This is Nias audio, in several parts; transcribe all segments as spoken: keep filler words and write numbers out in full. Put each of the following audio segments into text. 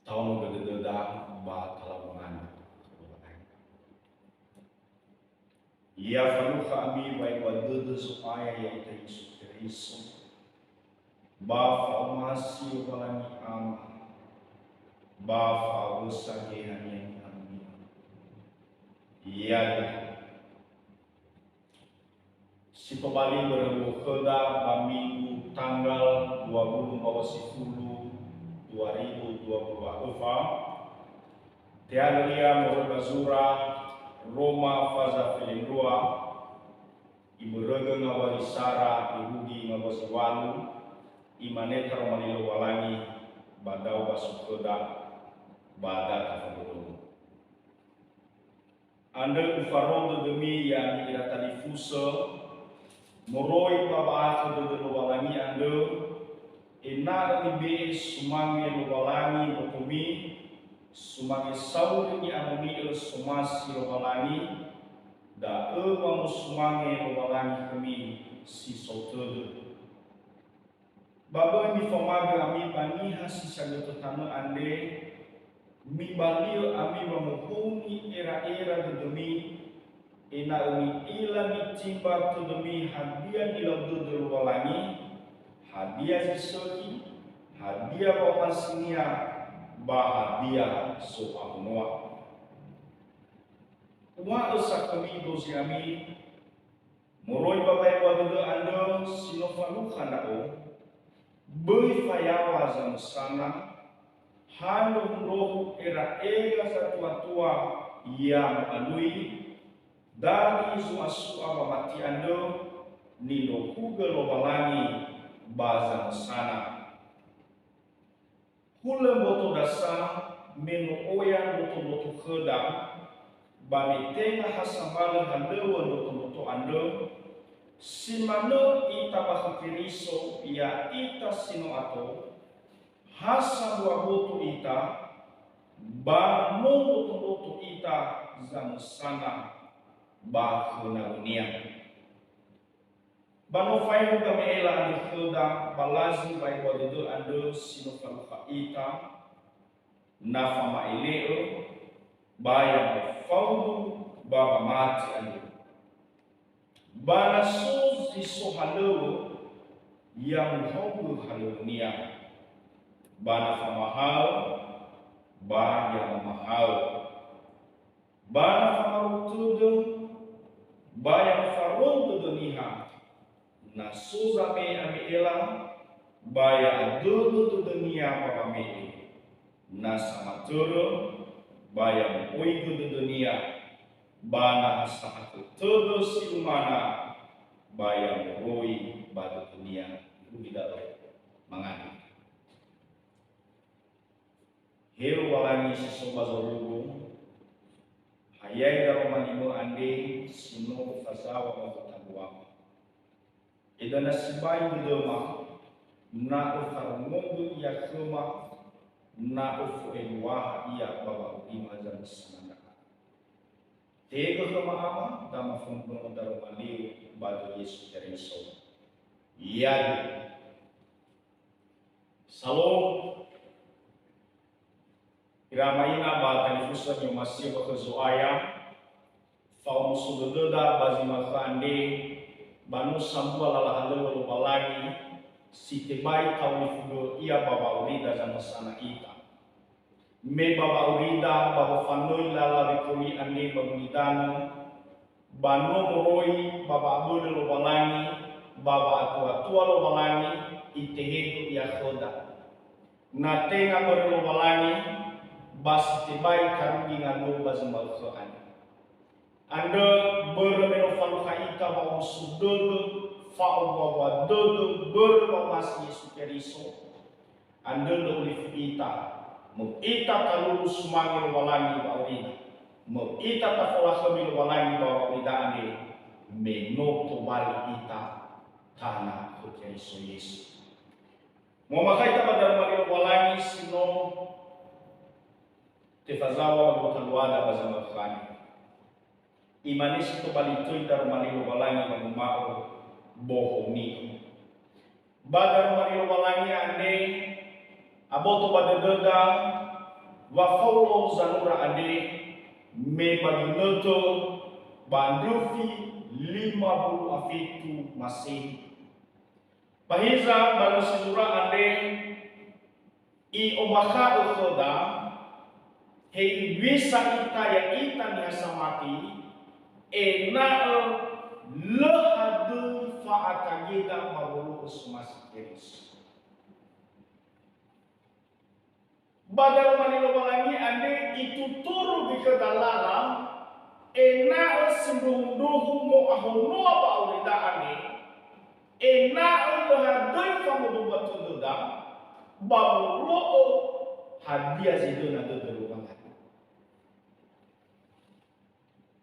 Taono dödöda ba talawangan. Ya falukha ami wa'ebua dödö Zo'aya ya'ita Yesu Keriso, ba fa'omasi Lowalangi Ama, ba fa'awösa Geheha ni'amoni'ö. Ya'ia. Si tobali börö khöda ba Minggu tanggal dua puluh mbawa sifulu dua ribu dua puluh dua öfa, te'alö ia moroi ba zura Roma faza felendrua, ibörögö ngawua zi sara, irugi ngawua zi walu, imane taroma li Lowalangi, ba da'ö ba so khöda, ba da tafabölömö. Andrö ufaro dödömi, ya'ami ira talifusö, moroi ba wa'ahakhö dödö Lowalangi andrö, ena'ö mibe'e sumange Lowalangi mbotomi, sumange sauri ni'amoni'ö somasi Lowalangi, da'ö wamosumange Lowalangi khömi si so tödö. Ba böi mifamagö ami ba niha si sagötö tanö andre, mibali'ö ami wamohouni era'era dödömi, ena'ö mi'ila mitimba tödömi hadia nilau dödö Lowalangi, hadia zi sökhi, hadia wa'omasinia, ba hadia so'ahonoa. Uŵa'ö sa khömi dozi ami, moroi ba wa'ebua dödö andrö si no falukha ndra'o, böi fayaŵa zamösana, ha ndrohundrohu era'era zatuatua ya mo'alui, dagi zu'asu'a wamati andrö, nindrohugö Lowalangi ba zamösana. Hulö mboto dasa, me no oya mboto-mboto khöda, ba me tenga ha sambalö halöŵö mboto-mboto andrö, si manö ita ba khö Keriso, ya'ita si no ato, ha sambua boto ita, ba no mboto-mboto ita zamösana ba khö nawönia. Ba no faehu game'ela andrö khöda, ba lazi wa'ebua dödö andrö si no falukha ita, na fama'ele'ö, ba ya mafaudu ba wamati andrö. Ba na so zi so halöŵö, ya muhaogö halöŵönia. Ba na famahaö, ba ya mamahaö. Ba na famarou tödö, ba ya mufarou dödö niha. Na so zame'e ame'ela, ba ya adölö dödönia ba wame'e. Na samatörö, ba ya mu'oigö dödönia. Ba na ha sahakhö tödö si lumana, ba ya moroi ba dödönia. Irugi da'ö mangandrö. He Lowalangi si so ba zorugo, hayai daroma li-Mö andre si no Öfazaŵa ba gotaluama. Edana sibai dödöma, na Öfarongogö Ia khöma, na Öfo'eluaha Ia ba wa'aurima zamösana ndra'aga. Tehegö khöma Ama, da mafondrongo daroma li-U ba döi Yesu Keriso. Ya'ia. Salom. Ira ama ina ba talifusö ni'omasi'ö ba khö Zo'aya, fa'omuso dödöda ba zi ma'ökhö andre, ba no sambua lala halöŵö Lowalangi, si tebai ta'olifugö Ia ba wa'aurida zamösana ita. Me ba wa'aurida ba wafanöi lala wekoli andre ba gulidanö, ba no moroi ba wa'abölö Lowalangi, ba wa'atuatua Lowalangi, itehegö Ia khöda. Na tenga börö Lowalangi, ba si tebai tarugi ngaluo ba zi ma'ökhö andre. Andrö börö me no falukha ita wa'omuso dödö, fa'owuawua dödö, börö wa'omasi Yesu Keriso. Andrö lö olifu ita, möi ita talulu sumange Lowalangi ba wa'aurida, möi ita tafolakhömi Lowalangi ba wa'aurida andre, me no tobali ita tana khö Keriso Yesu. Mu'ombakha'ö ita ba daroma li Lowalangi si no tefazaŵa ba gotaluada ba zi ma'ökhö andre. Imane si tobali töi daroma li Lowalangi wanguma'ö, "Bohomi'ö." Ba daroma li Lowalangi andre, aboto ba dödöda, wa faulo zanura andre me ba ginötö ba ndröfi lima bulu a fitu Masehi. Ba hiza ba lö si zura andre i'ombakha'ö khöda, hewisa ita ya'ita niha samati, ena'ö lö hadöi fa'atageda ba wolo'ö somasi Keriso. Ba daroma li Lowalangi andre ituturu göi khöda lala, ena'ö sindruhundruhu mo'ahonoa ba aurida andre, ena'ö lö hadöi famodumba tödöda, ba wolo'ö hadia zi döna dödö Lowalangi.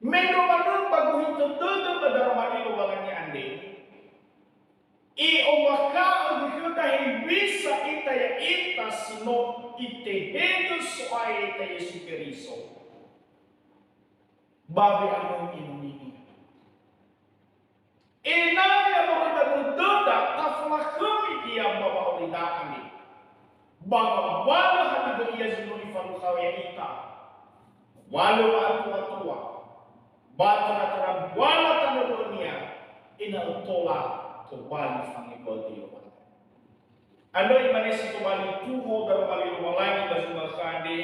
Mendrua manö ba guhitö dödö ba daroma li Lowalangi andre, i'ombakha'ö göi khöda hewisa ita ya'ita si no itehegö So'aya ya'ita Yesu Keriso ba we'amöi enoni-Nia. Ena'ö ya moroi ba dödöda tafolakhömi Ia ba wa'aurida andre. Ba ngawalö hadia ia zi no ifalukhao ya'ita. Ngawalö wa'atua-tua, ba töra-töra mbuala tanö dödönia, ena'ö tola tobali fange'uagö Lowalangi. Andrö imane si tobali tuho daroma li Lowalangi ba zi ma'ökhö andre,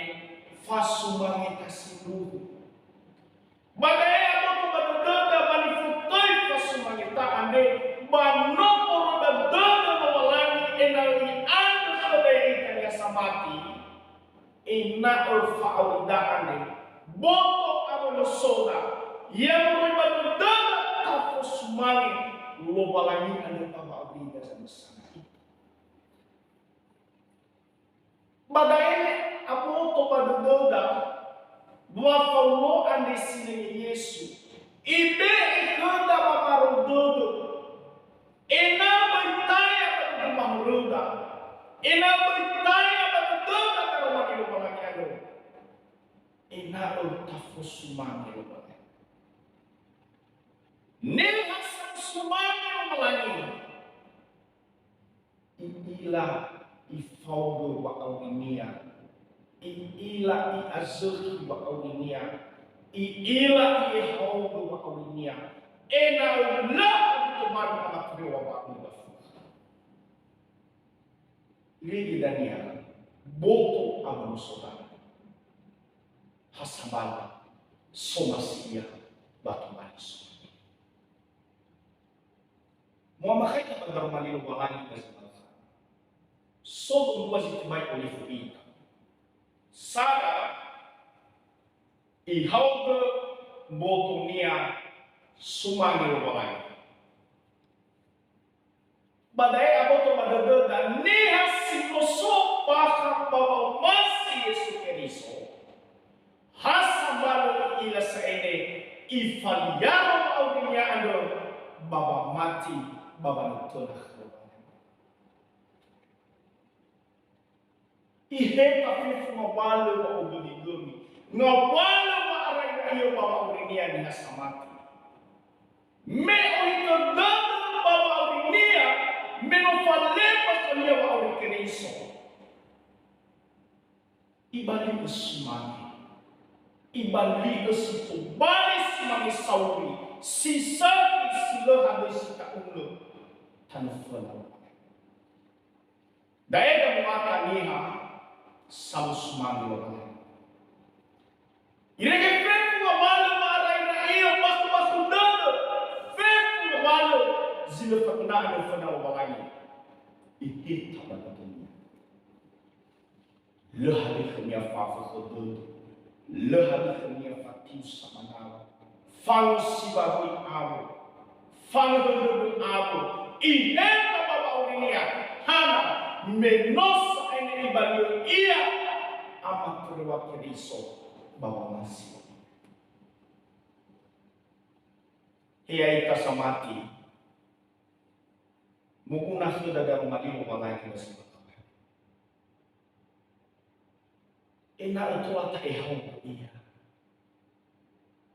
fasumangeta sindruhu. Ba da'e aboto ba dödöda ba nifotöi fasumangeta andre, ba no moroi ba dödö Lowalangi ena'ö i'andrö khöda ya'ita niha samati, ena'ö fa'aurida andre, boto awö nosoda, ya moroi ba dödöda tafosumange Lowalangi andrö ba wa'aurida zamösana. Ba da'e aboto ba dödöda wa faulo andre sinenge Yesu. Ibe'e khöda wamarou dödö. Ena'ö böi taya ba dödö mahöröda. Ena'ö böi taya ba dödöda daroma li Lowalangi andrö. Ena'ö tafosumange Lowalangi. Niha safosumange Lowalangi. I'ila ifaogö wa'aurinia, i'ila i'azökhi wa'aurinia, i'ila i'ehaogö wa'aurinia, ena'ö lö tobali amatöröŵa wa'auri ba fukha. Irege dania boto awö nosoda. Ha sambali somasi ia ba tobali so. Mu'amakhaita ba daroma li Lowalangi ba zi ma'ökhö. So dua zi tebai olifu ita. Sara ihaogö mbotonia sumange Lowalangi. Ba da'e aboto ba dödöda niha si no so bakha ba wa'omasi Yesu Keriso, ha sambalö i'ila sa'ae ifaliaro wa'aurinia andrö ba wamati ba wanötöna khö Lowalangi. Iheta fefu ngawalö wa'oböligömi, ngawalö wa'ara'ira'iö ba wa'aurinia niha samati. Me ohitö dödö ba wa'aurinia, me no falema khönia wa'auri Keriso. Ibali'ö sumange. Ibali'ö si tobali sumange sauri, si sökhi, si lö hadöi si ta'ulö. Tanö föna. Da'e damuata niha samusumange Lowalangi. Irege fefu ngawalö wa'ara'ira'iö, bakhu-bakhu dödö, fefu ngawalö zi lö faguna andrö föna Lowalangi. Iheta ba dödönia. Lö hadia khönia fafökhö dödö, lö hadia khönia fatiu samanawa, fangosiwa göi awö, fangöhöndrögö awö, iheta ba wa'aurinia, hana, me no sa'ae ibali'ö ia amatöröŵa Keriso ba wamasi. He ya'ita samati, moguna khöda daroma li Lowalangi ba zi ma'ökhö. Ena'ö tola ta'ehaogö Ia.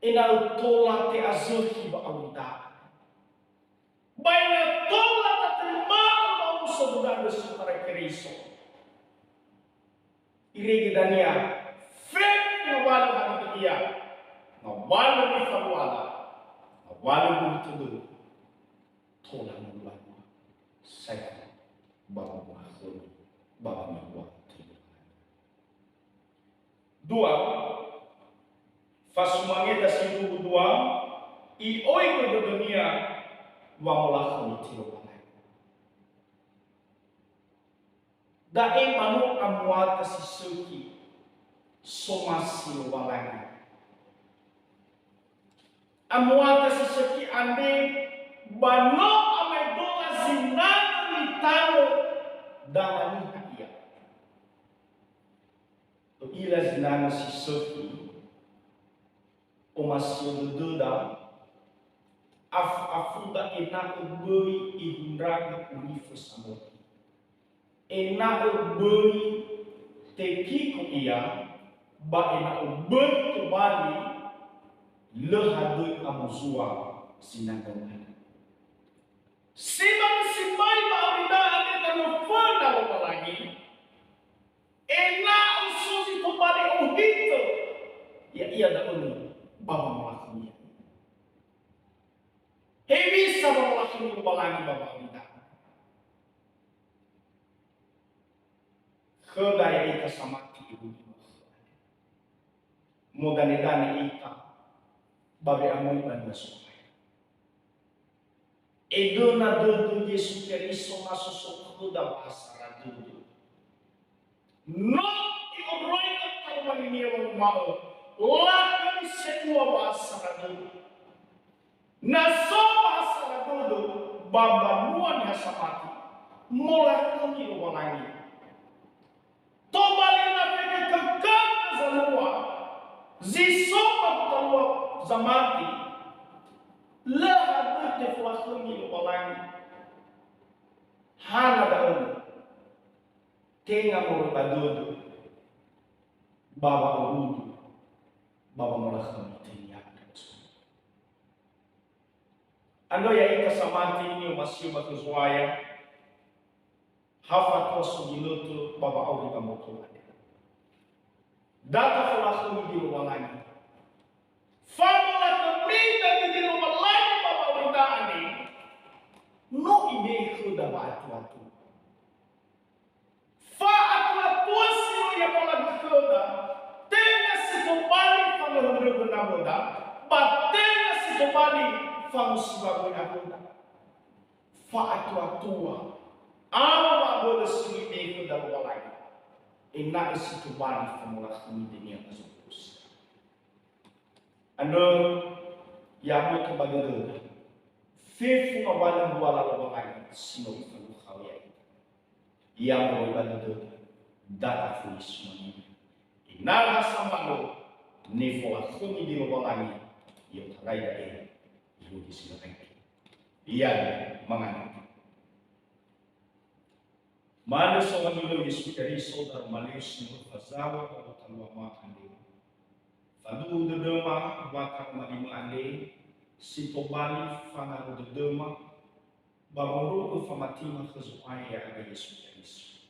Ena'ö tola te'azökhi wa'aurida. Ba ena'ö tola tatema'ö wa'omuso dödö andrö sotarai Keriso. Irege dania Ia, ngawalö nifaluala, ngawalö bulu tödö, tola muluana, saekhu ba wamakhömi, ba wamakhömi. Dua, fasumangeda sindruhu dua, i'oigö dödönia wamolakhömi Lowalangi. Da'e ba no amuata si sökhi somasi Lowalangi. Amuata si sökhi andre ba no amaedola zinanga nitanö dama niha ia. To'ila zinanga si sökhi, omasi'ö dödöda, afu-afuda ena'ö böi ihundragö urifö samökhö. Ena'ö böi tekiko ia, ba ena'ö böi tobali, lö hadöi amozua zinanga niha. Sibai-sibai ba awida andre tanö föna Lowalangi, ena'ö so zi tobali ohitö, ya'ia da'ö ba wamolakhönia. Hewisa wamolakhömi Lowalangi ba wa'awida? Khöda ya'ita samati irugi. Modanedane ita ba we'amöi banua Zo'aya. Edöna dödö Yesu Keriso na so so khöda ba asara dödö. No i'oroi khöda taromaninia wanguma'ö, lakhömi sebua ba asara dödö. Na so ba asara dödö ba mbanua niha samati, molakhömi Lowalangi. Tobali na fekekekeke zalua, zi so ba gutalua zamati, lö hadöi tefolakhömi Lowalangi. Hana da'ö, tenga moroi ba dödö, ba wa'owudu, ba wamolakhömi tenga. Andrö ya'ita samati ni'omasi'ö ba khö Zo'aya, ha fatua so ginötö ba wa'auri ba mboto andre. Da tafolakhömi Lowalangi. Famolakhömi dödö Lowalangi ba wa'aurida andre, no ibe'e khöda wa'atuatua. Fa'atuatua si no ya'amola khöda, tenga si tobali fangöhöndrögö nawöda, ba tenga si tobali fangosi wawöi awöda. Fa'atuatua, awö wa'abölö si no ibe'e khöda Lowalangi, ena'ö si tobali famolakhömi dödönia ba zokhösi. Andrö, ya'aboto ba dödöda, fefu ngawalö mbuala Lowalangi si no Ifalukhau ya'ita. Ya moroi ba dödöda, da tafuli sumangeda. Ena'ö ha sama'ö, nefolakhömi Lowalangi, i'otarai da'e, irugi si lö aetu. Ia, mangandrö. Manö sowangilö Yesu Keriso daroma li si no fazaŵa ba gotaluama andre. Faduhu dödöma wa taroma limö andre, si tobali fangaru dödöma, ba wondrogö famatima khö Zo'aya ya'aga Yesu Keriso.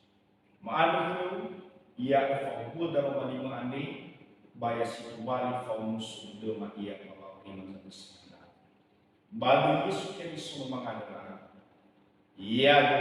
Ma'andrö khöu, ya öfahuhuö daroma limö andre, ba ya si tobali fa'omuso dödöma ia ba wa'aurima zanösöda. Ba döi Yesu Keriso no mangandrö ndra'aga. Ya'aga,